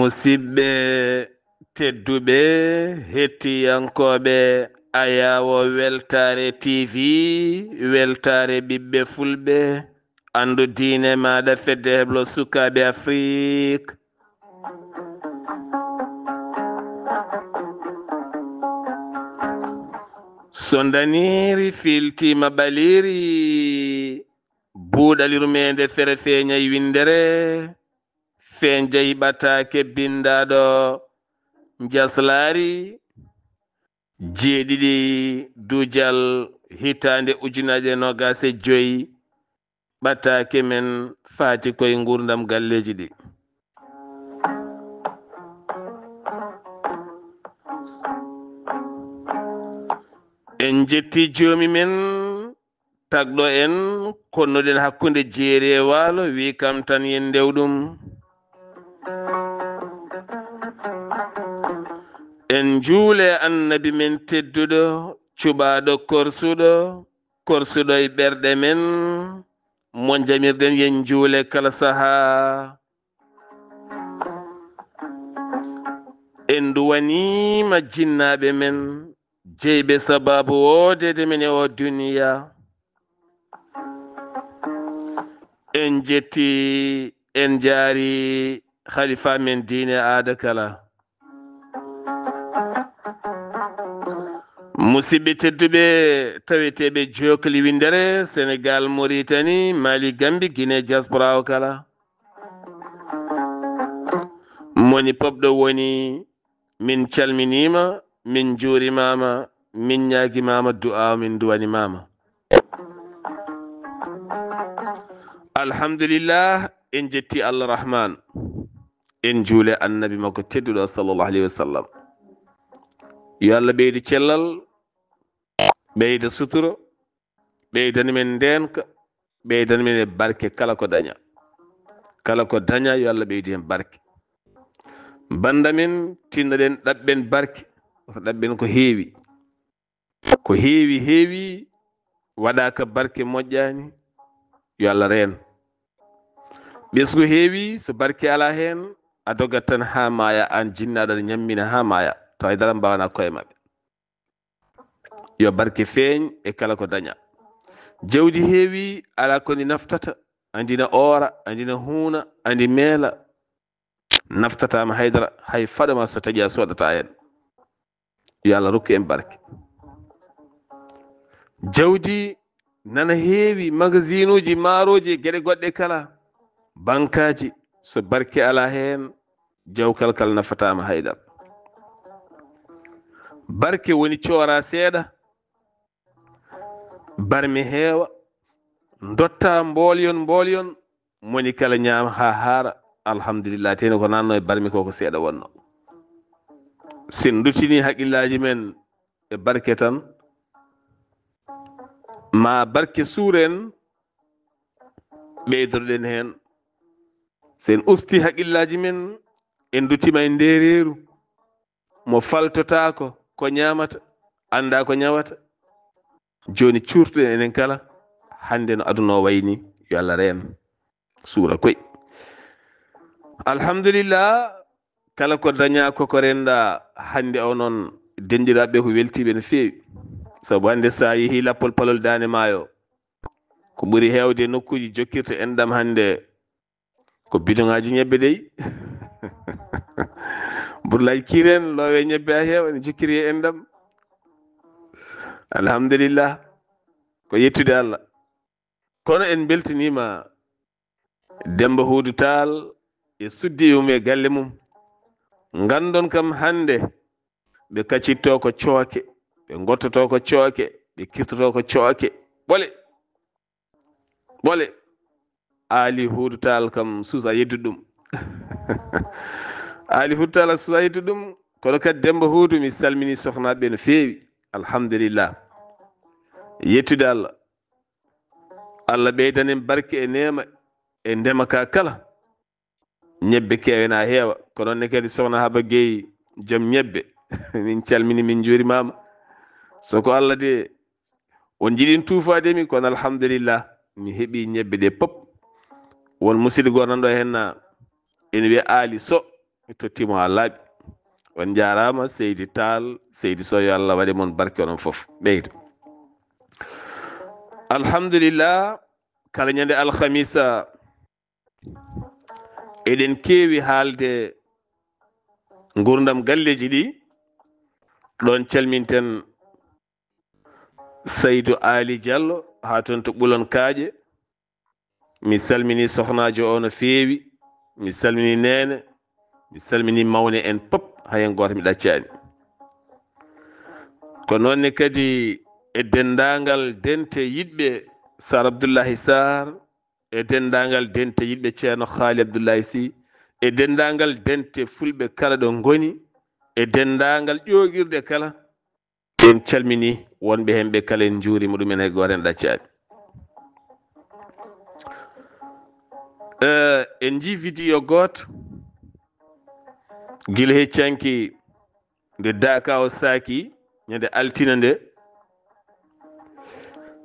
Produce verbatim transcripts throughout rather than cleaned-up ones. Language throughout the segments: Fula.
Musidɓe tedduɓe, hettiyankooɓe Ayaawo Weltaare T V, weltaare ɓiɓɓe Fulɓe, anndu diine maaɗa, fedde heblo sukaaɓe Afrik. So ndaniiri filtiima ɓaliiri, buuɗal yurmeende fere feeñay winndere, feeñjay ɓataake binndaaɗo njaslaari, jeeɗiɗi duujal hitaande ujunaaje noogaas e joy, ɓataake men faati koye nguurndam galleeji ɗi. En njetti joomi men, tagɗo en, konnuɗen hakkunde jeeri e waalo, wi kam tan yen ndew ɗum. En njuule annabi men tedduɗo, cuɓaaɗo korsuɗo, korsuɗo e ɓerɗe men, mo jamirɗen yen njuule kala sahaa. En duwaniima jinnaaɓe men, jeyɓe sabaabu woodeede men e oo duniya. En jetti, en jaari halifa men diine aada kala. Musidɓe tedduɓe, taweteeɓe jookli winndere, Senegal, Mauritanie, Mali, Gambie, Guinée, diaspora o kala. Moni pop ɗo woni, min calminiima, min njuurimaama, min ñaagimaama du'aaw, min duwanimaama. Alhamdulillah, en jetti Allah Rahman. En juule annabi makko tedduɗo sallallahu alayhi wa sallam. Yo Allah ɓeydu cellal, ɓeyda sutura, ɓeydani men ndeenka, ɓeydani men e barke kala ko daña. Kala ko daña, yo Allah ɓeydu heen barke. Bannda men, tinnoɗen ɗaɓɓen barke, wota ɗaɓɓen ko heewi. Ko heewi, heewi, waɗaaka barke moƴƴaani, yo Allah reen. Ɓesngu heewi, so barke alaa heen, a dogat tan haa maaya, aan jinnaaɗo aɗa ñammina haa maaya, tawa hay dara mbaawanaa koye maɓɓe. Yo barke feeñ e kala ko daña. Jawdi heewi, alaa ko ndi naftata, andi na oora, andi na huuna, andi meela. Naftataama haydara, hay faɗo ma so taƴi a soodata heen. Yo Allah rokku en barke. Jawdi nana heewi, magasinuuji, maarooji e geɗe goɗɗe kala, bankaaji, so barke alaa heen, jawkal kal nafataama haydara. Barke woni coora seeɗa, barme heewa, dotta mboolyon mboolyon, moni kala ñaama haa haara, alhamdulillah, teno ko nanno e barmi ko, ko seeɗa wonno. Sen duttini haqqillaaji men e barke tan, ma barke suur en, ɓeydorɗen heen. Sen usti haqqillaaji men, en duttima e ndeereeru. Mo faltotaako ko ñaamata, anndaa ko ñawata. Jooni cuurtuɗen enen kala, hannde no aduna o wayi ni, yo Allah reen, suura koy. Alhamdulillah, kala ko dañaa ko ko renndaa, hannde o noon, denndiraaɓe ko weltiiɓe no feewi. Sabu hannde so a yehii lappol palol Daande Maayo, ko ɓuri heewde nokkuuji jokkirta enɗam hannde, ko bidoŋaaji ñebbe dey. Burlaaji kiireen loowe ñebbe haa heewa, ene jokkiri e enɗam. Alhamdulillah. Ko yettude Allah. Kono en mbeltaniima Demmba Huudu Taal e suddiiɓe mum e galle mum. Nganndon kam hannde ɓe kaccitto ko cooke, ɓe ngottoto ko cooke, ɓe kirtoto ko cooke. Ɓole. Ɓole, Aali Huudu Taal kam suusa yeddude ɗum. Aali Huudu Taal a suusa yeddude ɗum. Kono kadi Demmba Huudu, mi salmini sohnaɓe no feewi. Alhamdulillah. Yettude Allah. Allah ɓeydan en barke e neema e ndema ka kala. Ñebbe keewe na heewa. Ko noon ne kadi Sohna Haba Gueye, joom ñebbe. Min calmini, min njuurimaama. So ko Allah de, on njiɗi tuufaade mi, kono alhamdulillah, mi heɓi ñebbe ɗe pop. Won musidɗo goto nan ɗo heen na ene wiya Aali Sow, mi totti mo haa laaɓi. On njaaraama, Seydi Taal, Seydi Sow, yo Allah waɗe mon barke onon fof. Ɓeydo. Alhamdulillah, kala ñande alhamisa, eɗen keewi haalde nguurndam galleeji ɗi. Ɗoon calminten Saydu Aali Jallo haa toon to Ɓulon Kaaƴe. Mi salmini sohnaajo o no feewi. Mi salmini neene. Mi salmini mawne en pop. Hay heen gooto mi ɗaccaani. Ko noon ne kadi e denndaangal dente yiɗɓe Sar Abdullahi Sar, e denndaangal dente yiɗɓe Ceerno Haali Abdullahi Si, e denndaangal dente fulɓe kala ɗo ngoni, e denndaangal ƴooƴirɗe kala. En calmini wonɓe heen ɓe kala, en njuuriima ɗum, en hay gooto en ɗaccaani. Eh, en njii vidéo gooto gila he canki nde Daaka o saaki ñande altine nde.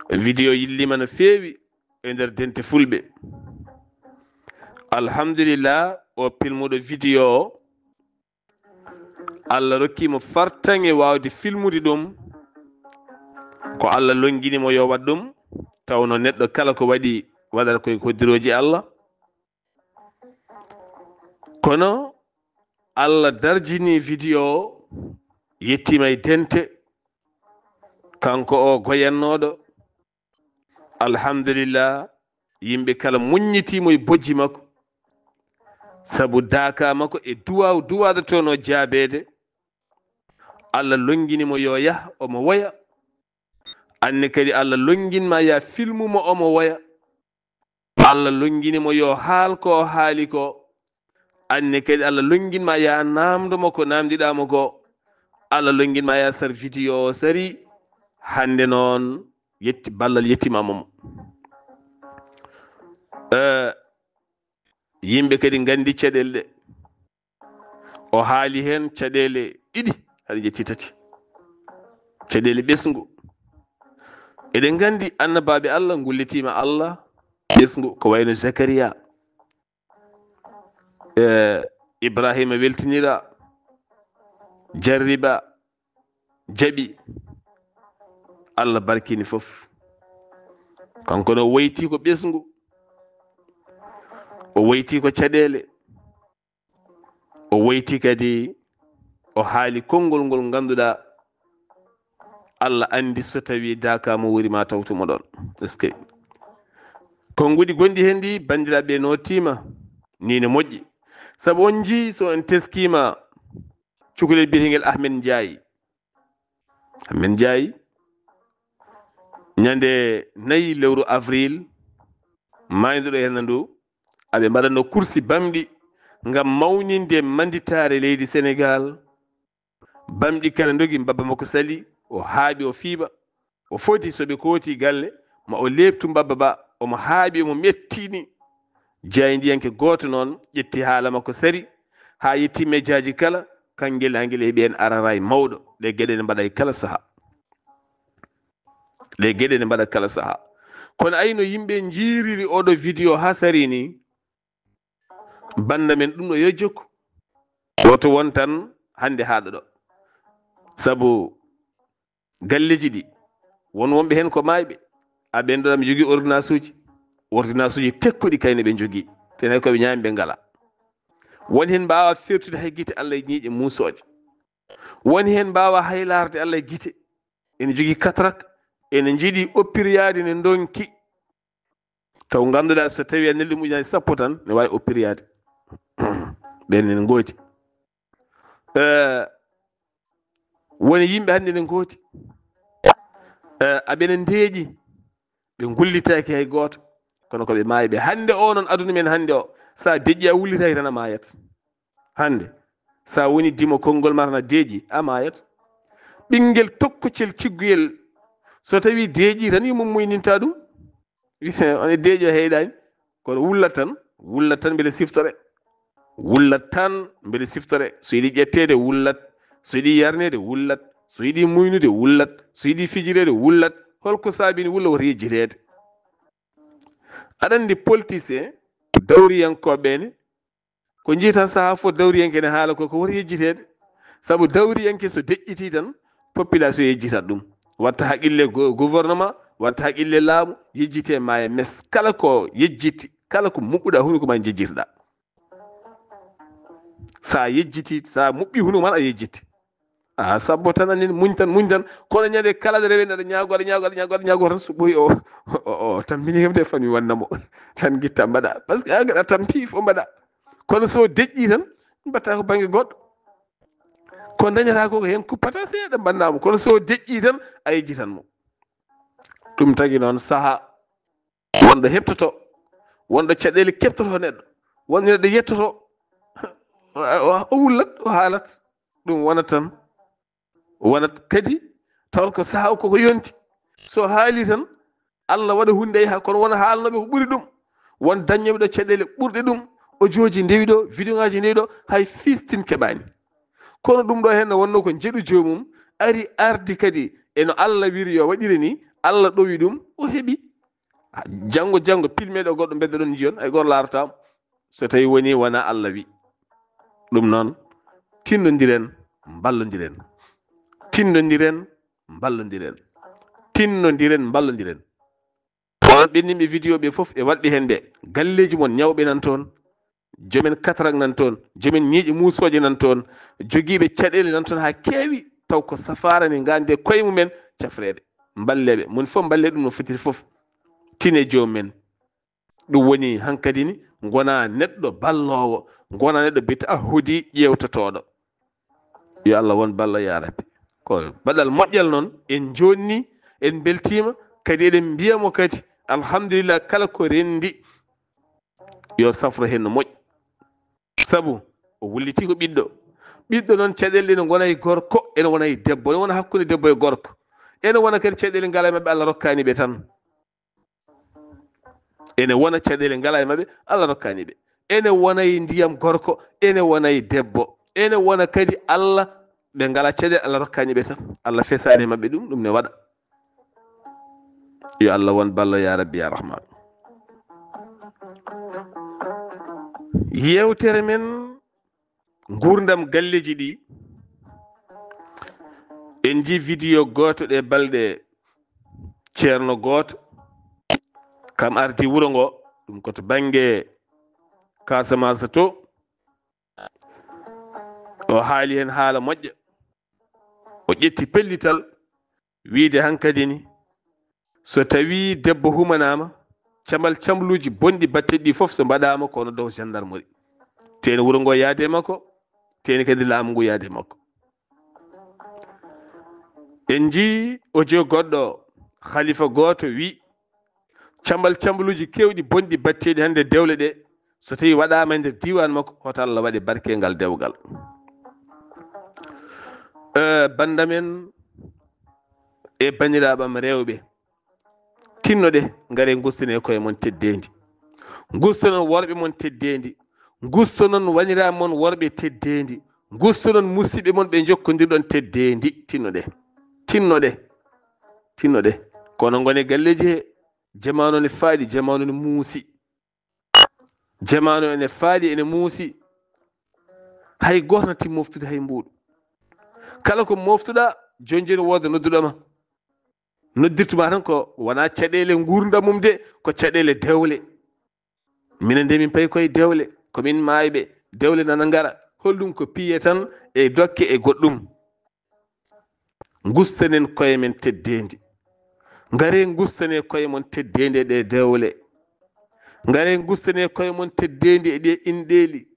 Vidéo yilliima no feewi e nder dente fulɓe. Alhamdulillah, o pilmuɗo vidéo o, Allah rokki mo fartaŋŋe waawde filmude ɗum. Ko Allah lonngini mo yo waɗ ɗum, tawno neɗɗo kala ko waɗi waɗata koye koddirooji Allah. Kono Allah darjini vidéo o, yettiima e dente, kanko o goyannooɗo. Alhamdulillah, yimɓe kala muññitii mo e bojji makko, sabu daaka makko e duwaaw duwaade toon o jaabeede. Allah lonngini mo yo yah omo woya. Anne kadi Allah lonngin ma ya filmu mo omo woya. Allah lonngini mo yo haal ko o haali ko. Anne kadi Allah lonngin ma ya naamndo mo ko naamndiɗaa mo ko. Allah lonngin ma ya sar vidéo o sari. Hannde noon yetti, ballal yettiima mo. Eh, yimɓe kadi nganndi caɗeele ɗe. O haali heen caɗeele ɗiɗi, haɗa jetti tati. Caɗeele ɓesngu. Eɗen nganndi annabaaɓe Allah ngullitiima Allah ɓesngu, ko wayno Zakariya. Eh, Ibrahima weltinira, jarriba, jaɓi. Allah barkini fof. Kanko no woyti ko ɓesngu. O woyti ko caɗeele. O woyti kadi, o haali konngol ngol ngannduɗaa Allah anndi so tawii daaka mo wuri ma tawtu mo ɗoon. Est-ce que konnguɗi gonɗi heen ɗi, banndiraaɓe, nootiima, nii ne moƴƴi. Sabu on njii, so en teskiima, cukalel biyetengel Ahmed Ndiaye. Ahmed Ndiaye, ñande nayi lewru avril, maayduɗo heen ndu, aɓe mbaɗanno kursi bamɗi ngam mawninde manditaare leydi Senegaal. Bamɗi kala ndogi, mbabba makko sali, o haaɓi, o fiiɓa. O foti, so ɓe kooti galle, ma o leeptu mbabba ba, omo haaɓi, omo mettini. Jaayndiyanke gooto noon ƴetti haala makko sari, haa yetti mejaaji kala, kanngel haa ngel heɓi heen araray mawɗo. Ɗe geɗe ne mbaɗa e kala sahaa. Ɗe geɗe ne mbaɗa kala sahaa. Kono ay no yimɓe njiiriri oɗo vidéo haa sari ni, bannda men ɗum ɗo yo jokku. Woto won tan hannde haaɗa ɗo. Sabu galleeji ɗi, won wonɓe heen ko maayɓe. A ɓen ɗo, aɓe njogii ordonnance uji. Ordonnance uji tekkuɗi kayne ɓe njogii. Tene ko ɓe ñaami ɓe ngala. Won heen mbaawa fertude hay gite Allah e ñiiƴe muusooje. Won heen mbaawa hay laarde Allah e gite. Ene njogii katarak, ene njiɗi oppiryaade ne ndonki. Taw ngannduɗaa so tawii a neldi ɗum ujunaaji sappo tan, ne waawi oppiryaade. Ɓen ne ngooti. Eh, woni yimɓe hannde ne ngooti. Eh, aɓe ne ndeeƴi. Ɓe ngullitaaki hay gooto. Kono ko ɓe maayi ɓe. Hannde o noon, aduna men hannde o, so a deƴƴi a wullitaaki tan a maayat. Hannde, so a woni dimo konngol ma tan a deeƴi, a maayat. Ɓinngel tokkocel cigguyel, so tawi deeƴi tan, yo mum muyninta ɗum. On e deeƴo heyɗaani, kono wullat tan, wullat tan mbele siftore. Wullat tan mbele siftore. So yiɗi ƴetteede, wullat. So yiɗi yarneede, wullat. So yiɗi muynude, wullat. So yiɗi fijireede, wullat. Holko saabini wulla wota yejjiteede? Aɗa anndi politicien, dawriyankooɓe ne, ko njii tan sahaa fof dawriyanke ne haala ko, ko wota yejjiteede. Sabu dawriyanke so deƴƴitii tan, population yejjitat ɗum. Watta haqille go-, gouvernement, watta haqille laamu, yejjitee maaya mes. Kala ko yejjiti, kala ko muɓɓuɗa hunuko ma jejjitoɗa. Sa yejjiti, sa muɓɓi hunuko ma a yejjiti. A sabbo tan anin muñ tan, muñ tan. Kono ñande kala aɗa rewe, aɗa ñaago, aɗa ñaago, aɗa ñaago, aɗa ñaago tan so ɓooyi o, o, o, o tampini kam de fami wannamo. Tan gitta mbaɗa. Parce que an aɗa tampi fof mbaɗa. Kono so deƴƴi tan, mbatta ko bannge goɗɗo. Ko dañata ko ko heen kuppata seeɗa mbannaamo. Kono so deƴƴi tan, a yejjitan mo. Ɗum tagi noon saha wonɗo heɓtoto, wonɗo caɗeele keɓtoto neɗɗo, wonɗo neɗɗo yettoto, o, o, o wullat, o haalat. Ɗum wonat tan, wonat kadi taw ko saha o koko yonti. So haali tan, Allah waɗa huunde yaha, kono wona haalnooɓe ko ɓuri ɗum. Won daññooɓe ɗo caɗeele ɓurɗe ɗum, o jooji ndewi ɗo, vidéo ŋaaji ndewi ɗo, hay fistin keɓaani. Kono ɗum ɗo heen no wonno ko njeɗu joomum, ari ardi kadi e no Allah wiri yo waɗire ni, Allah ɗowi ɗum, o heɓi. Janngo, janngo, pilmeɗo goɗɗo mbedda ɗon njiyon, hay goto laarataamo. So tawi woni wona Allah wi. Ɗum noon, tinnodiren, mballodiren. Tinnodiren, mballodiren. Tinnodiren, mballodiren. Onon ɓenniiɓe vidéo ɓe fof e waɗɓe heen ɓe, galleeji mon ñawɓe nan toon, joomen katarak nan toon, joomen ñiiƴe muusooje nan toon, jogiiɓe caɗeele nan toon haa keewi, taw ko safaara ne ngande koye mumen cafreede. Mballeeɓe, mon fof mballe ɗum no fotiri fof. Tine joom men. Ɗum woni hankadi ni, ngona neɗɗo balloowo, ngona neɗɗo bita ahudi ƴeewtotooɗo. Yo Allah won ballo ya Rabbi. Ko baɗal moƴƴal noon, en jonni, en mbeltiima, kadi eɗen mbiya mo kadi, alhamdulillah, kala ko renndi, yo safro heen no moƴƴi. Sabu, o wulliti ko ɓiɗɗo. Ɓiɗɗo noon, caɗeele ɗe no ngona e gorko, ene wona e debbo, ene wona hakkunde debbo e gorko. Ene wona kadi caɗeele ngala e maɓɓe, Allah rokkaani ɓe tan. Ene wona caɗeele ngala e maɓɓe, Allah rokkaani ɓe. Ene wona e ndiyam gorko, ene wona e debbo. Ene wona kadi Allah, ɓe ngala caɗeele, Allah rokkaani ɓe tan. Allah fesaani e maɓɓe ɗum, ɗum ne waɗa. Yo Allah won ballo ya Rabbi ya Rahman. Yewtere men, nguurndam galleeji ɗi. En njii vidéo gooto ɗe balɗe, ceerno gooto, kam ardi wuro ngo, ɗum ko to bannge Casamance to. O haali heen haala moƴƴa. O ƴetti pellital, wiide hankadi ni, so tawi debbo humanaama, camal camluuji bonɗi batteɗi ɗi fof so mbaɗaama, kono dow gendarmerie. Teeni wuro ngo yaade makko, teeni kadi laamu ngu yaade makko. En njii audio goɗɗo, khalifa gooto wi, camal camluuji keewɗi bonɗi batteɗi hannde dewle ɗe, so tawi waɗaama e nder diiwaan makko, hoto Allah waɗe barke ngal dewgal. Eh, banndamen e banndiraaɓam rewɓe, tinnoɗe, ngare ngustane koye mon teddeendi. Ngustanon worɓe mon teddeendi. Ngustanon waniraaɓe mon worɓe teddeendi. Ngustanon musiɓɓe mon ɓe njokkondirɗon teddeendi. Tinnoɗe. Tinnoɗe. Tinnoɗe. Kono ngone galleeji he, jamaanu ne faaɗi, jamaanu ne muusi. Jamaanu ene faaɗi, ene muusi. Hay gooto natti moftude hay mbuuɗu. Kala ko moftuɗa, jooni jooni wooda nodduɗo ma. Noddirtuma tan ko wona caɗeele nguurndam mum de, ko caɗeele dewle. Minen de min payi koye dewle, ko min maayɓe, dewle nana ngara. Holɗum ko piye tan e dokke e goɗɗum. Ngustanen koye men teddeendi. Ngare ngustane koye mon teddeendi e ɗe dewle. Ngare ngustane koye mon teddeendi e ɗe inɗeeli.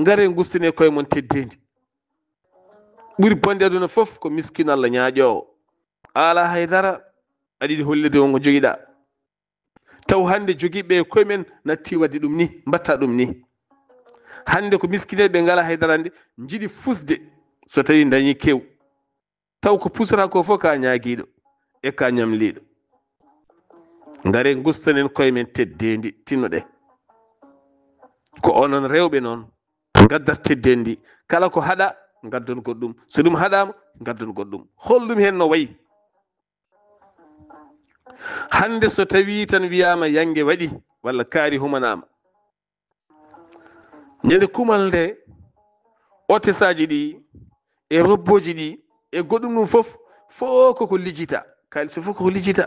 Ngare ngustane koye mon teddeendi. Ɓuri bonde aduna fof ko miskin Allah ñaaƴoowo. A alaa hay dara, aɗa yiɗi hollirde won ko jogiɗa. Taw hannde jogiiɓe e koye men natti waɗde ɗum ni, mbatta ɗum ni. Hannde ko miskineeɓe ɓe ngalaa haydara nde njiɗi fusde so tawii ndañii kew. Taw ko pusata ko fof ka ñaagiiɗo e ka ñamliiɗo. Ngare ngustanen koye men teddeendi tinnoɗe. Ko onon rewɓe noon ngaddat teddeendi. Kala ko haɗa ngaddon goɗɗum. So ɗum haɗaama ngaddon goɗɗum. Hol ɗum heen no wayi? Hannde so tawii tan wiyaama yannge waɗi walla kaari humanaama. Ñande kumal nde, otesaaji ɗi e robbooji ɗi e goɗɗum ɗum fof, fof koko lijjita. Kaalis fof koko lijjita.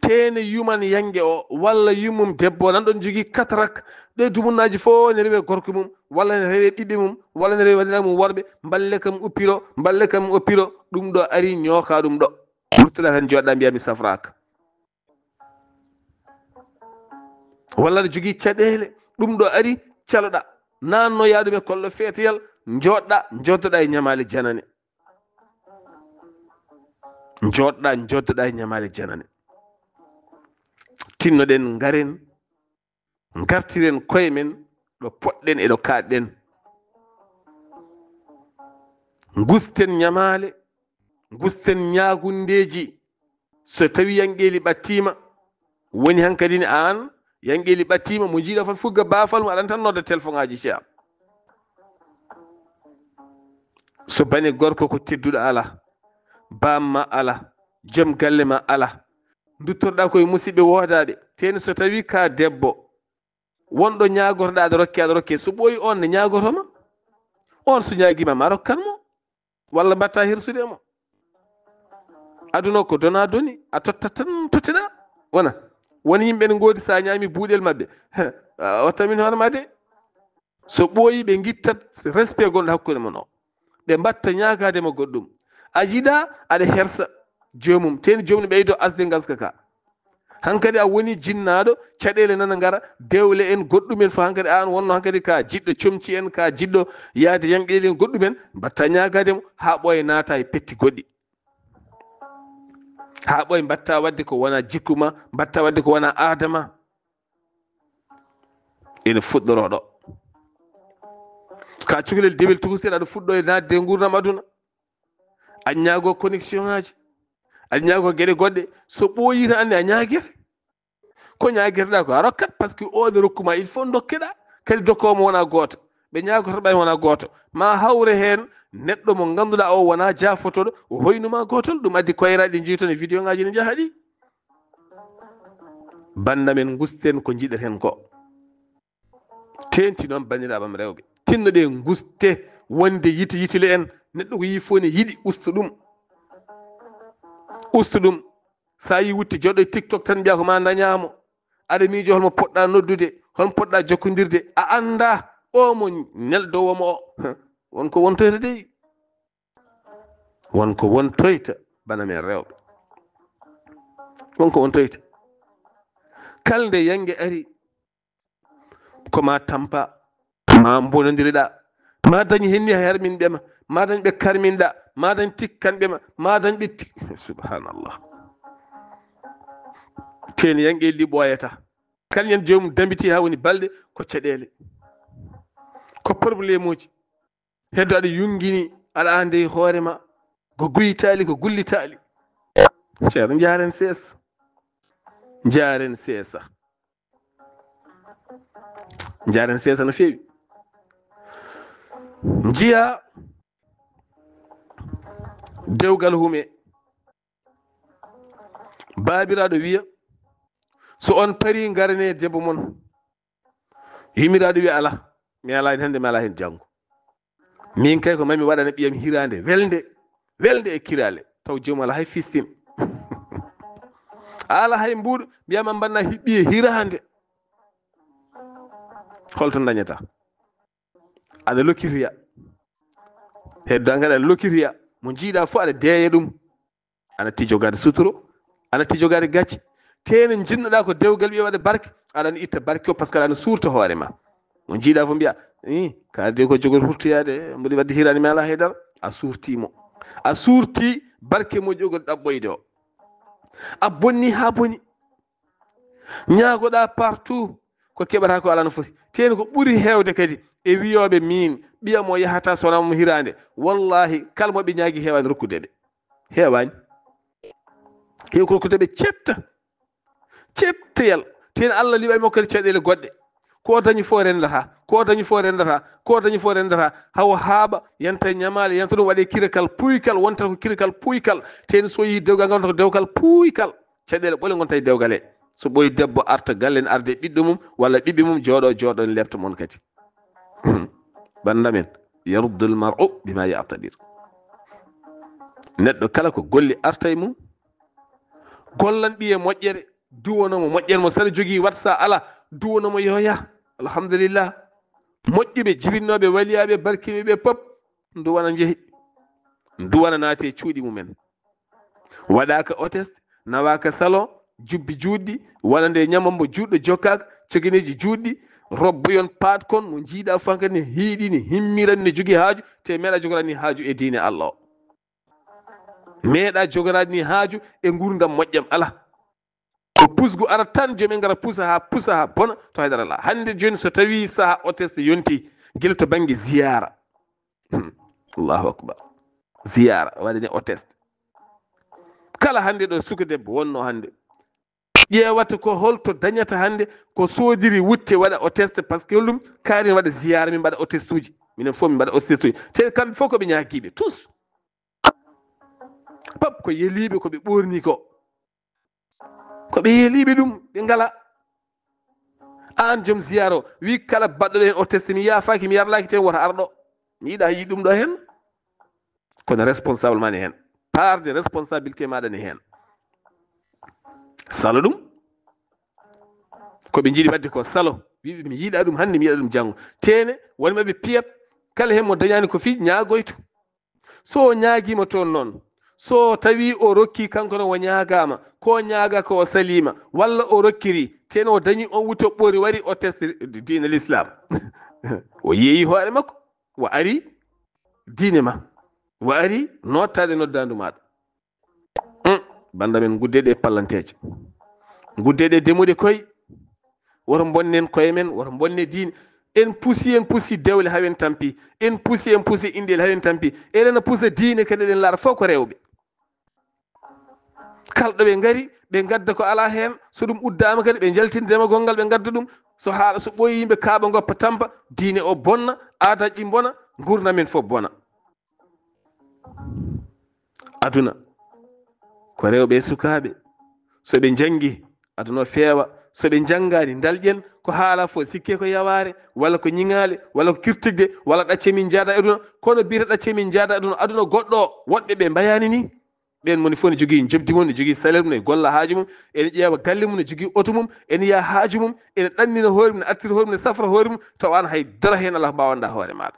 Teene yuman yannge o walla yummum debbo nan ɗon jogii katarak, ɗe dumunnaaji fof ne rewe gorko mum walla ne rewe ɓiɓɓe mum walla ne rewe waɗira mum worɓe, mballe kam oppiro, mballe kam oppiro, ɗum ɗo ari ñooka ɗum ɗo. Wurtoɗa kan jooɗɗa mbiya mi safraaka. Walla aɗa jogii caɗeele, ɗum ɗo ari caloɗa, nanno yaaɗum e kollo feeteyal, jooɗɗa, joddoɗa e ñamaale janane. Jooɗɗa, joddoɗa e ñamaale janane. Tinnoɗen, ngaren, ngartiren koye men ɗo poɗɗen e ɗo kaaɗɗen. Ngusten ñamaale, ngusten ñaagundeeji. So tawii yanqeeli ɓattiima, woni hankadi ne aan, yanqeeli ɓattiima, mo njiiɗa fof fugga baafal mum, aɗan tan nodda telefoŋaaji ceya. So bane gorko ko tedduɗo ala, baam ma ala, joom galle ma ala, nduttorɗa koye musiɓɓe woodaaɓe. Teeni so tawii ka debbo, wonɗo ñaagorɗa aɗa rokke, aɗa rokke. So ɓooyi on ne ñaagoto ma. On so ñaagima ma rokkan mo. Walla mbatta hirsude mo. Aduna ko dona doni, a tottat tan tottiɗa. Wona. Woni yimɓe ne ngoodi sa ñaami buuɗel maɓɓe. A watta min hoore ma de. So ɓooyi ɓe ngittat respect gonɗo hakkunde mon o. Ɓe mbatta ñaagaade mo goɗɗum. A yiɗa aɗa hersa joomum. Teeni joomum ɓeydo asde ngaska ka. Hankadi a woni jinnaaɗo, caɗeele nana ngara, dewle en, goɗɗum en fof hankadi aan wonno hankadi ka jiɗɗo comci en, ka jiɗɗo yaade yanqeeli en, goɗɗum en, mbatta ñaagaade mo haa ɓooya naata e petti goɗɗi. Haa ɓooya mbatta waɗde ko wona jikku ma, mbatta waɗde ko wona aada ma. Ene fuɗɗoroo ɗo. Ka cukalel dewel tokosel aɗa fuɗɗo e naatde e nguurndam aduna. A ñaago connexion ŋaaji. A ñaago geɗe goɗɗe. So ɓooyi tan anndi a ñaagete. Ko ñaagirɗa ko a rokkat, parce que o ne rokkuma, il faut dokkeɗa. Kadi dokkoowo mo wona gooto. Ɓe ñaagotoɓe ɓay wona gooto. Ma hawre heen neɗɗo mo ngannduɗa o wona jaafotoɗo, o hoynuma gootol. Ɗum addi koyraɗi ɗi jeyton e vidéo ŋaaji ne njaha ɗi. Bannda men ngusten ko njiɗeten ko. Teenti noon, banndiraaɓe am rewɓe, tinnoɗe nguste wonde yite yitile en. Neɗɗo ko yii fof ne yiɗi ustu ɗum. Ustu ɗum. Sa yii wutte joɗɗo e TikTok tan mbiya ko ma dañamo. Aɗa miijo holmo poɗɗa noddude, holmo poɗɗa jokkodirde. A annda o mo neldowo mo o. Won ko wontoyta dey. Won ko wontoyta bana men rewɓe. Won ko wontoyta. Kala nde yange ari, ko ma tampa, ma mbonondiriɗa, ma dañ henni herminɓe ma, ma dañ ɓe karminɗa, ma dañ tikkanɓe ma, ma dañ ɓe tik-, subhanallah. Teeni yanqeeli ɗi ɓooyata. Kala ñande joomum dambiti haa woni balɗe ko caɗeele. Ko problème uji. Heddo aɗa yungini, aɗa ande e hoore ma. Ko guytaali, ko gullitaali. Ceerno, njaaren seesa. Njaaren seesa. Njaaren seesa no feewi. Njiya dewgal hume. Baabiraaɗo wiya, so on parii, ngarane debbo mon. Yummiraaɗo wiya, alaa, mi alaa heen hannde, mi alaa heen janngo. Min kay ko mami waɗana ɓiyam hiraande welnde, welnde e kiraale, taw joomum alaa hay fistin. A alaa hay mbuuɗo, mbiyama mbanna hi-, ɓiye hiraande. Holto dañata? Aɗa lokkitoya. Heddo hankadi aɗa lokkitoya. Mo njiiɗa fof aɗa deeya ɗum. Ana ti jogaade suturo, ana ti jogaade gacce. Teene njinnoɗa ko dewgal wiya waɗa barke, aɗa ana itta barke o, parce que aɗa ana suurta hoore ma. Mo njiiɗa fof mbiya, "Ih, ka de ko jogor hurtoyaade, mboɗi wadde hiraani mi alaa haydara." A suurti mo. A suurti barke mo jogor ɗaɓɓoyde o. A bonni haa boni. Ñaagoɗaa partout, ko keɓataa ko alaa no foti. Teeni ko ɓuri heewde kadi e wiyooɓe miin, ɓiyam o yahataa so wonaa mo hiraande. Wallaahi, kala mo ɓe ñaagi heewaani rokkude ɓe. Heewaani. Heew ko rokkude ɓe cetta. Cetteyal. Teeni Allah liɓay mo kadi caɗeele goɗɗe. Ko o dañi fof renndataa, ko o dañi fof renndataa, ko o dañi fof renndataa. Hawa haaɓa, yanta e ñamaale, yanta ɗum waɗe kirakal puykal, wonta ko kirakal puykal. Teeni so yii dewgal ngal, wonta ko dewgal puykal. Caɗeele ɓole ngonta e dewgal he. So ɓooyi debbo arta galle ne arde ɓiɗɗo mum walla ɓiɓɓe mum jooɗo, jooɗo ne lepta mon kadi. Bannda men, yaruddul mar'u bima ya'tadir. Neɗɗo kala ko golli arta e mum, gollan ɓiye moƴƴere, duwano mo moƴƴere mo saɗa jogii wat sa ala, duwano mo yo yah. Alhamdulillah. Moƴƴuɓe, jibinnooɓe, waliyaaɓe, barkimiiɓe pop, nduwana njehi. Nduwana naati e cuuɗi mumen. Waɗaaka hôtesse, nawaaka salon, jubbi juutɗi, walla nde ñamambo juutɗo jokkaaka, cegeneeji juutɗi, robbo yon paatkon, mo njiiɗa fof hankadi ne hiiɗi, ne himmiran, ne jogii haaju, te meeɗa jogorani haaju e diine Allah o. Meeɗa jogorani haaju e nguurndam moƴƴam, alaa. Ko pusgu ara tan, joom en ngara pusa haa, pusa haa bona, to haydara alaa. Hannde jooni so tawii sahaa hôtesse yonti, gila to bannge ziyaara. Hmm. Allahu akbar. Ziyaara, waɗani hôtesse. Kala hannde ɗo suka debbo wonno hannde. Ƴeewata ko holto dañata hannde ko soodiri wutte waɗa hôtesse, parce que holɗum kaari ne waɗa ziyaara, min mbaɗa hôtesse uji. Minen fof min mbaɗa hôtesse uji. Te kamɓe fof ko ɓe ñaagiiɓe, tous. Pop ko yeliiɓe ko ɓe ɓoorni ko. Ko ɓe yeliiɓe ɗum, ɓe ngala. Aan joom ziyaara o, wi kala baɗɗo ɗo heen hôtesse, mi yaafaaki, mi yarlaaki, te woto ar ɗo. Mi yiɗa yiɗ ɗum ɗo heen. Kono responsable ma ne heen. Part de responsabilité maɗa ne heen. Salo ɗum. Ko ɓe njiɗi waɗde ko salo. Wi mi yiɗa ɗum hannde, mi yiɗa ɗum janngo. Teene, woni maɓɓe piyat, kala heen mo dañaani ko fii, ñaagoyto. So o ñaagiima toon noon, so tawii o rokkii kanko noon o ñaagaama, ko o ñaagaa ko o saliima, walla o rokkiri, teno o dañii oon wutte o ɓoori wari o testi diine l'islam. O yeeyi hoore makko, o ari diine ma, o ari noottaade noddaandu maaɗa. Hum, bannda men, nguddee ɗe pallanteeje, nguddee ɗe demuɗe koy. Woto mbonnen koye men, woto mbonne diine. En pusi, en pusi dewle haa en tampi. En pusi, en pusi inɗel haa en tampi. Eɗen pusa diine kadi, eɗen laara fof ko rewɓe. Kala ɗo ɓe ngari, ɓe ngadda ko alaa heen. So ɗum uddaama kadi, ɓe njaltina demagol ngal, ɓe ngadda ɗum. So haala, so ɓooyi yimɓe kaaɓa ngoppa tampa, diine o bonna, aadaaji ɗi mbona, nguurndam men fof bona. Aduna ko rewɓe e sukaaɓe. So ɓe njanngi, aduna o feewa. So ɓe njanngaani, ndalƴen. Ko haala fof sikke ko yawaare, walla ko ñiŋaale, walla ko kirtigde, walla ɗacce min njaada e aduna. Kono biyata ɗacce min njaada e aduna, aduna goɗɗo o, woɗɓe ɓe mbayaani ni. Ɓeen moni fof ne jogii njoɓdi mum, ne jogii salaire mum, ne golla haaju mum, ene ƴeewa galle mum, ne jogii oto mum, ene yaha haaju mum, ene ɗannina hoore mum, ne artira hoore mum, ne safra hoore mum, tawa aan hay dara heen alaa ko mbaawanɗaa hoore maaɗa.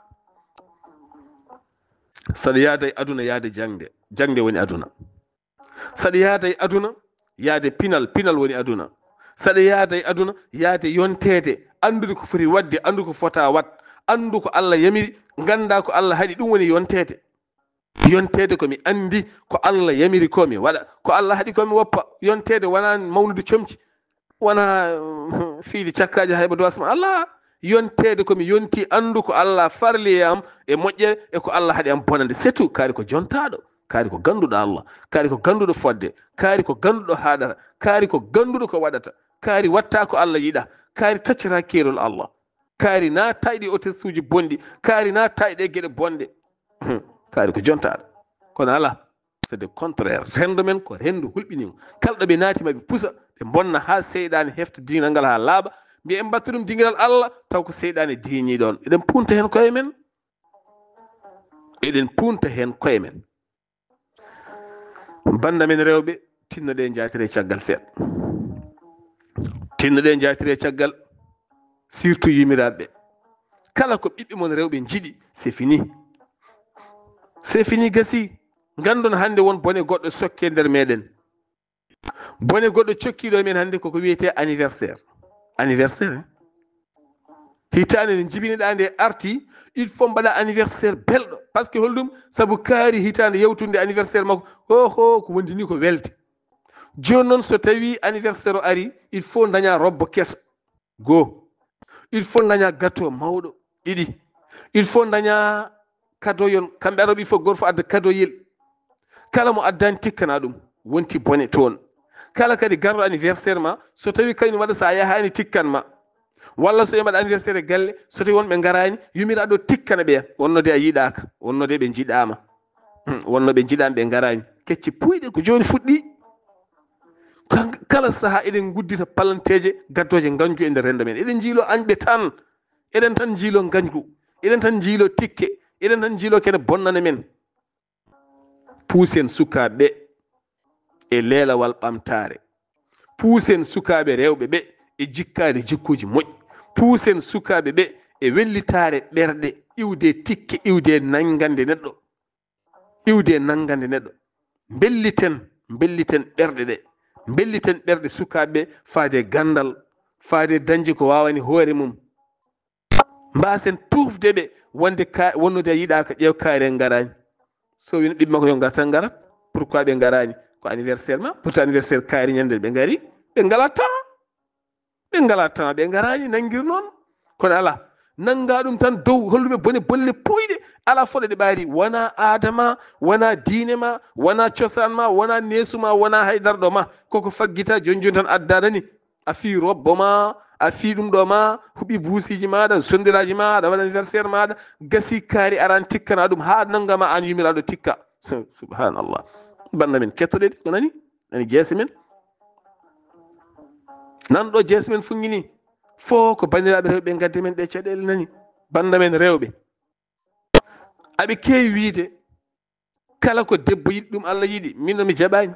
Saɗa yaada e aduna, yaade jaŋde, jaŋde woni aduna. Saɗa yaada e aduna, yaade pinal, pinal woni aduna. Saɗa yaada e aduna, yaade yonteede, anndude ko foti waɗde, anndu ko fota waɗ, anndu ko Allah yamiri, ngannda ko Allah haɗi, ɗum woni yonteede. Yonteede ko mi anndi ko Allah yamiri ko mi waɗa, ko Allah haɗi ko mi woppa. Yonteede wonaa mawnude comci, wonaa, uh, fiide cakkaaji hayba do asma. Allah, yonteede ko mi yonti, anndu ko Allah farli e am e moƴƴere, e ko Allah haɗi am bonande. C'est tout. Kaari ko jontaaɗo, kaari ko gannduɗo Allah, kaari ko gannduɗo fodde, kaari ko gannduɗo haadara, kaari ko gannduɗo ko waɗata, kaari watta ko Allah yiɗa, kaari taccata keerol Allah. Kaari naattaa e ɗi hôtesse uji bonɗi, kaari naattaa e ɗe geɗe bonɗe. Kaari ko jontaaɗo. Kono alaa, c'est de contraire. Renndo men ko renndo hulɓiniingo. Kala ɗo ɓe naati, ma ɓe pusa, ɓe mbonna haa seyɗaane hefta diingal ngal haa laaɓa. Mbiya en mbatta ɗum dingiral Allah, taw ko seyɗaane diiñi ɗoon. Eɗen punta heen koye men. Eɗen punta heen koye men. Bannda men rewɓe, tinnoɗe njaatire caggal seeɗa. Tinnoɗe njaatire caggal, surtout yumiraɓe. Kala ko ɓiɓɓe mon rewɓe njiɗi, c'est fini. C'est fini, gasi. Nganndon hannde won bone goɗɗo sokke nder meɗen. Bone goɗɗo cokkiiɗo e men hannde koko wiyetee anniversaire. Anniversaire, hein? Hitaande nde njibiniɗaa nde arti, il faut mbaɗa anniversaire belɗo. Parce que holɗum? Sabu kaari hitaande yawtunde anniversaire makko, oho, ko wondi ni ko welde. Jooni noon, so tawii anniversaire o ari, il faut dañaa robbo keso. Goo, il faut dañaa gâteau mawɗo. Ɗiɗi, il faut dañaa cadeau yon. Kamɓe arooɓe, il faut gooto fof adda cadeau yel. Kala mo addaani, tikkana ɗum, wonti bone toon. Kala kadi garɗo anniversaire ma, so tawii kañum waɗa, so a yahaani, tikkan ma. Walla so ɓe mbaɗa anniversaire e galle, so tawii won ɓe ngaraani, yumiraaɗo tikkana ɓe, wonnoo de a yiɗaaka, wonnoo de ɓe njiɗaama. Hmm, wonnoo ɓe njiɗaama, ɓe ngaraani. Kecce puuyɗe ko jooni fuɗɗii. Kan-, kala sahaa eɗen nguddita palanteeje gaddooje ngañgu e nder renndo men. Eɗen njiiloo añɓe tan, eɗen tan njiiloo ngañgu, eɗen tan njiiloo tikke, eɗen tan njiiloo kene bonnana men. Puusen sukaaɓe ɓe e leelawal ɓamtaare. Puusen sukaaɓe rewɓe ɓe e jikkaade jikkuuji moƴƴi. Puusen sukaaɓe ɓe e wellitaare ɓerɗe, iwde tikke, iwde nanngande neɗɗo. Iwde nanngande neɗɗo. Mbelliten, mbelliten ɓerɗe ɗe. Mbelliten ɓerɗe sukaaɓe ɓe faade e ganndal, faade e dañde ko waawani hoore mum. Mbaasen tuufde ɓe wonde ka-, wonnude a yiɗaaka, ƴeew kaari en ngaraani. So wino ɓiɓɓe makko yo ngar tan ngarat. Pourquoi ɓe ngaraani? Ko anniversaire ma, pourtant anniversaire kaari ñande ɓe ngari, ɓe ngalaa temps. Ɓe ngalaa temps, ɓe ngaraani, nanngir noon. Kono alaa, nanngaa ɗum tan dow, holluɓe bone bolle puuyɗe, alaa fof ɗo ɗe ɓaari. Wonaa aada ma, wonaa diine ma, wonaa cosaan ma, wonaa neesu ma, wonaa hay darɗo ma. Koko faggita jooni jooni tan addaɗa ni. A fii robbo ma, a fii ɗum ɗo ma, huɓi buusiiji maaɗa, sondelaaji ma, aɗa waɗa anniversaire maaɗa, gasi kaari araan tikkana ɗum, haa nannga ma aan yumiraaɗo tikka. Subhanallah. Bannda men, kettoɗen ko nani? Nani jeese men? Nan ɗo jeese men funngini. Fof ko banndiraaɓe rewɓe ngaddi men ɗe caɗeele nani. Bannda men rewɓe. Aɓe keewi wiide, kala ko debbo yiɗi ɗum Allah yiɗi. Min no mi jaɓaani.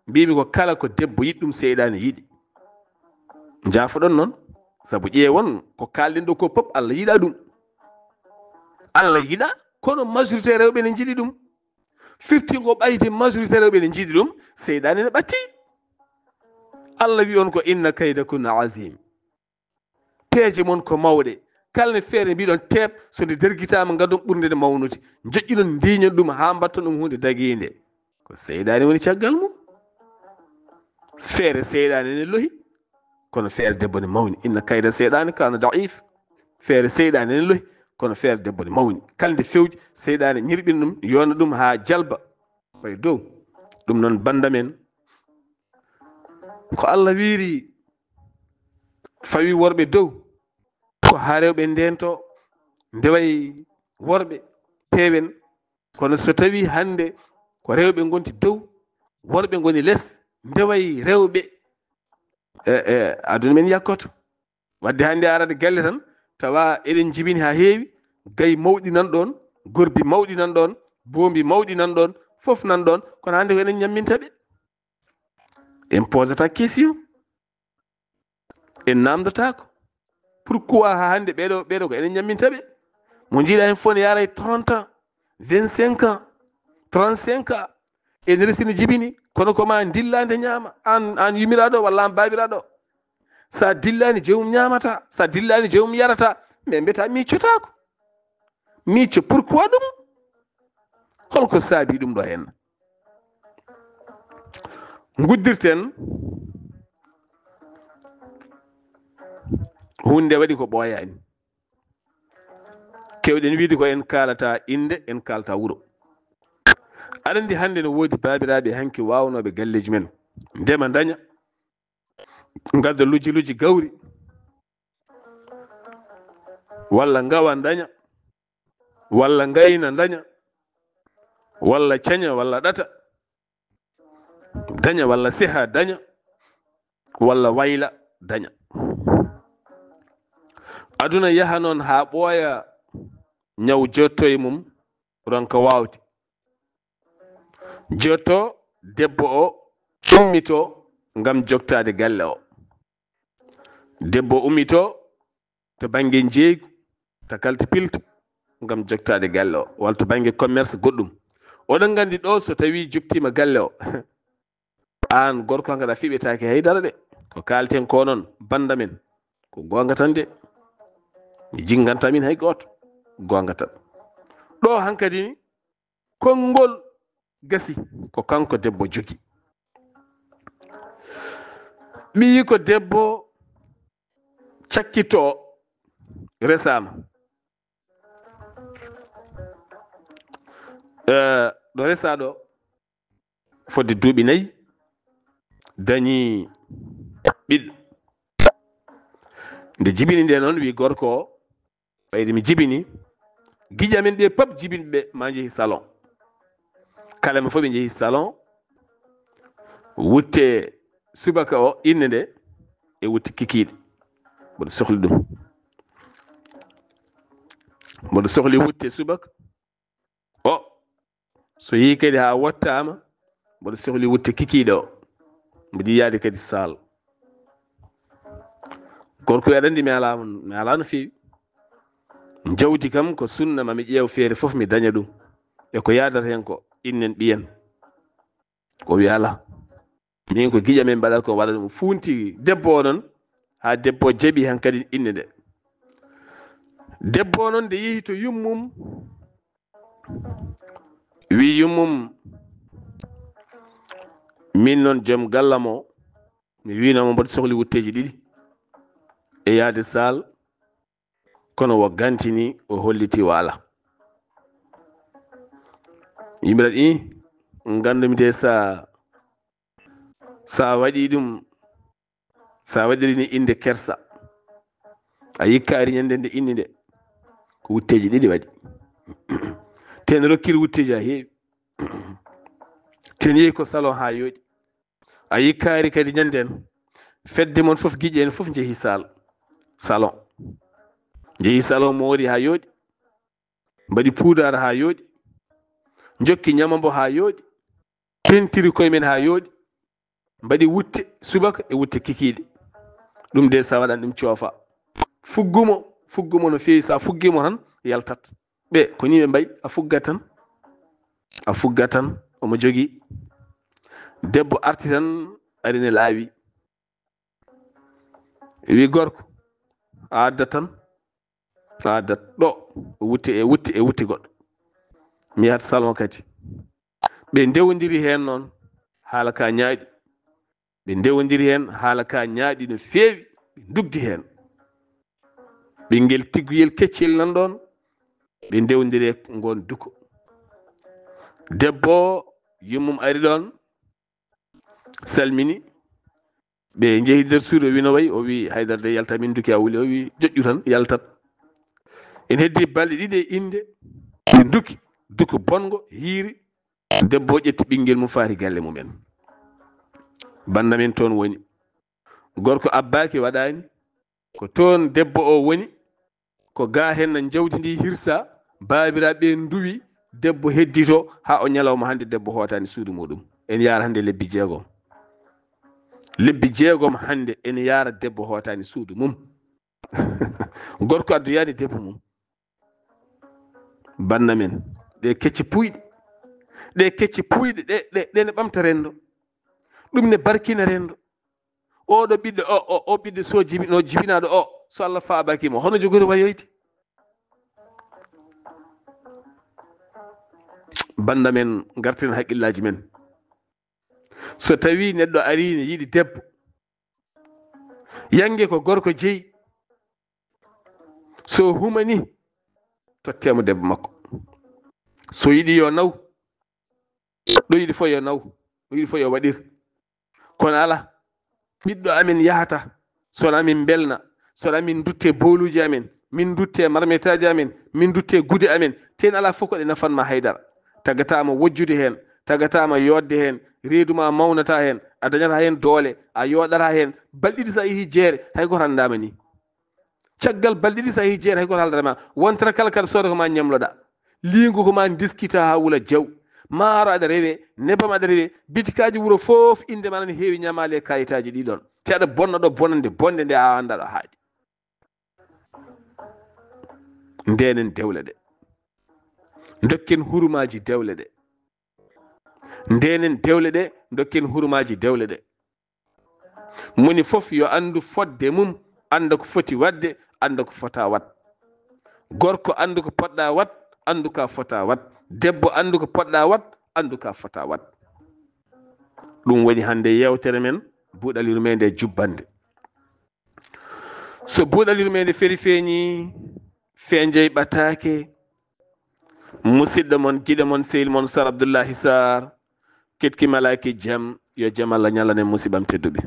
Mbimi ko kala ko debbo yiɗi ɗum seyɗaane yiɗi. Njaafoɗon noon. Sabu ƴeewon ko kaalɗen ɗo ko pop Allah yiɗa ɗum. Allah yiɗa, kono majorité rewɓe ne njiɗi ɗum. Firti ko ɓayde majorité rewɓe ne njiɗi ɗum, seyɗaane ne ɓatti. Allah wi on ko inna kaydakunna azim. Peeje mon ko mawɗe. Kala ne feere mbiɗon teep, so nde dergitaama ngadon ɓurnde nde mawnude. Njoƴƴinon ndiñon ɗum haa mbatton ɗum huunde dagiinde. Ko seyɗaane woni caggal mum. Feere seyɗaane ne lohi, kono feere debbo ne mawni. Inna kayda seyɗaane kaana daif. Feere seyɗaane ne lohi, kono feere debbo ne mawni. Kala nde fewji, seyɗaane ñirɓin ɗum, yona ɗum haa jalba. Fawi dow. Ɗum noon bannda men, ko Allah wiiri fawi worɓe dow, ko haa rewɓe ndento, ndeway worɓe, peewen. Kono so tawi hannde ko rewɓe ngonti dow, worɓe ngoni les, ndeway rewɓe, e, e, aduna men yakkoto. Wadde hannde a arat galle tan, tawa eɗen njibini haa heewi, gayi mawɗi nan ɗon, gorbi mawɗi nan ɗon, boombi mawɗi nan ɗon, fof nan ɗon, kono hannde ko enen ñamminta ɓe. En posata question. En namdotako. Pourquoi haa hannde ɓeɗo, ɓeɗo ko enen ñamminta ɓe? Mo njiɗa hen fof ne yaray trente ans, vingt-cinq ans, trente-cinq ans. Ene resini jibini, kono ko ma dillande ñaama, an, an yumiraɗo walla an babiraɗo. Sa dillani joomum ñaamata, sa dillani joomum yarata, mais mbiyata miccotako. Micco, pourquoi ɗum? Holko saabi ɗum ɗo hen? Nguddirten hunde waɗi ko ɓooyaani. Kewɗen wiide ko en kaalata innde, en kaalata wuro. Aɗa anndi hannde no woodi baabiraaɓe hanki waawnooɓe galleeji men. Ndema ndaña, ngadda lujji lujji gawri, walla ngawa ndaña, walla ngayna ndaña, walla caña, walla ɗata daña, walla seha daña, walla wayla daña. Aduna yaha noon haa ɓooya, ñaw jotto e mum, ronka waawde. Jotto, debbo o ummito ngam jogtaade galle o. Debbo ummito to bannge njeeygu, to kaltipilto, ngam jogtaade galle o, walla to bannge commerce goɗɗum. Oɗon nganndi ɗo, so tawii jogtiima galle o, aan gorko, hankkadi a fiɓetaake hay dara de. Ko kaalten ko noon, bannda men, ko goonga tan de. Mi jinnganta min hay gooto, goonga tan. Ɗo hankkadi ni, konngol gasi, ko kanko debbo jogi. Ɓiyi ko debbo cakkito resaama. Eh, ɗo resaa ɗo, fodde duuɓi nayi, dañi ɓiɗɗo. Nde jibini nde noon, wi gorko o, ɓayde mi jibini, giƴi amen ɓe pap jibinɓe ma njehi salon. Kala men fof ɓe njehi salon, wutte subaka o, innde nde, e wutte kikiiɗe. Mboɗo sohli ɗum. Mboɗo sohli wutte subaka o. So yehi kadi haa wottaama, mboɗo sohli wutte kikiiɗe o. Mboɗo yiyaade kadi saal. Gorko wi aɗa anndi mi alaa, mi alaa no feewi. Jawdi kam ko sunna, ma mi ƴeew feere fof mi daña ɗum. E ko yaadata heen ko, innen ɓiyen. O wi alaa. Min ko giƴa men mbaɗat ko waɗa ɗum. Fuunti debbo o noon, haa debbo o jaɓi hankadi innde nde. Debbo o noon nde yehi to yummum, wi yummum, min noon joom gallam o, mi wiino mo mboɗo sohli wutteeji ɗiɗi e yahde saal, kono o gantini, o holliti o alaa. Yimɓe ɗaɗi, ngandumi de sa, sa waɗi ɗum, sa waɗiri ni innde kersa, a yikkaari ñande nde inni nde, ko wutteeji ɗiɗi waɗi. Te ne rokkiri wutteeji haa heewi. Te ne yehi ko salon haa yooɗi. A yikkaari kadi ñande en, fedde mon fof, giƴe en fof njehi sal-, salon. Njehi salon moori haa yooɗi. Mbaɗi puudar haa yooɗi. Njokki ñamambo haa yooɗi. Pentiri koye men haa yooɗi. Mbaɗi wutte subaka e wutte kikiiɗe. Ɗum de sa waɗan ɗum coofa. Fuggumo, fuggumo no feewi, sa fuggimo tan yaltat. Ɓe, ko ni ɓe mbayi, a fuggat tan. A fuggat tan, omo jogii. Debbo arti tan, ari ne laawi. Wi gorko, a addat tan. A addat ɗo, wutte e wutte e wutte goɗɗo. Mi yahat salon kadi. Ɓe ndewondiri heen noon, haala ka ñaaɗi. Ɓe ndewondiri heen, haala ka ñaaɗi no feewi, ɓe ndugdi heen. Ɓinngel tigguyel keccel nan ɗoon, ɓe ndewondiri e ngoon duko. Debbo, yummum ari ɗoon, salmini. Ɓe njehi nder suudu, o wi no wayi, o wi haydara de yalta, min duki a wuli, o wi joƴƴu tan, yaltat. En heddi balɗe ɗiɗi e innde, ɓe duki, duko bonngo, hiiri. Debbo o ƴetti ɓinngel mum, faati galle mum en. Bannda men toon woni. Gorko abbaaki, waɗaani. Ko toon debbo o woni, ko ga heen no njawdi ndi hirsa, baabiraaɓe ɓe nduwi, debbo heddito haa o ñalawma hannde debbo hootaani suudu muɗum. En yaara hannde lebbi jeegom. Lebbi jeegom hannde en yaara debbo hootaani suudu mum. Gorko addoyaani debbo mum. Banna men, ɗe kecce puyɗe. Ɗe kecce puyɗe, ɗe, ɗe, ɗe ne ɓamta renndo. Ɗum ne barkina renndo. Oɗo ɓiɗɗo, o, o, o ɓiɗɗo so jibi-, no jibinaaɗo o, so Allah faabaki mo, hono jogori wayoyde? Bannda men, ngarten haqqillaaji men. So tawi neɗɗo ari ne yiɗi debbo, yange ko gorko jeyi, so humani, tottemo debbo makko. So yiɗi yo naw, ɗo yiɗi fof yo naw, ɗo yiɗi fof yo waɗir. Kono ala, ɓiɗɗo amen yahata, so amin mbelna, so amin dutte booluuji amen, min dutte marmetaaji amen, min dutte gude amen, teen ala fof ko ɗe nafanma haydara. Tagatama wojjude heen, tagatama yooɗde heen, reeduma mawnata heen, a dañata heen doole, a yooɗata heen, balɗe ɗiɗi sa yehi jeere, hay gooto haaldandaama ni. Caggal balɗe ɗiɗi sa yehi jeere, hay gooto haaldandaama. Wontata kala kadi sooda ko ma ñamloɗa. Liingu ko ma ndiskita haa wula jaw. Maaro aɗa rewe, nebam aɗa rewe, bitikaaji wuro fof innde ma ne heewi ñamaale e kayitaaji ɗi ɗoon. Te aɗa bonna ɗo bonande bonde nde a anndaa ɗo haaɗi. Ndenen dewle ɗe. Dokken hurumaaji dewle ɗe. Ndenen dewle ɗe, dokken hurumaaji dewle ɗe. Moni fof yo anndu fodde mum, annda ko foti waɗde, annda ko fota waɗ. Gorko anndu ko poɗɗa waɗ, anndu ka fota waɗ. Debbo anndu ko poɗɗa waɗ, anndu ka fota waɗ. Ɗum woni hannde yeewtere men, buuɗal yurmeende e jubbannde. So buuɗal yurmeende feri feeñi, feenjey ɓataake, musidɗo mon, giɗo mon, sehil mon, Sar Abdullahi Sar, ketki malaaki jam, yo jam Allah ñalane musiɓam tedduɓe.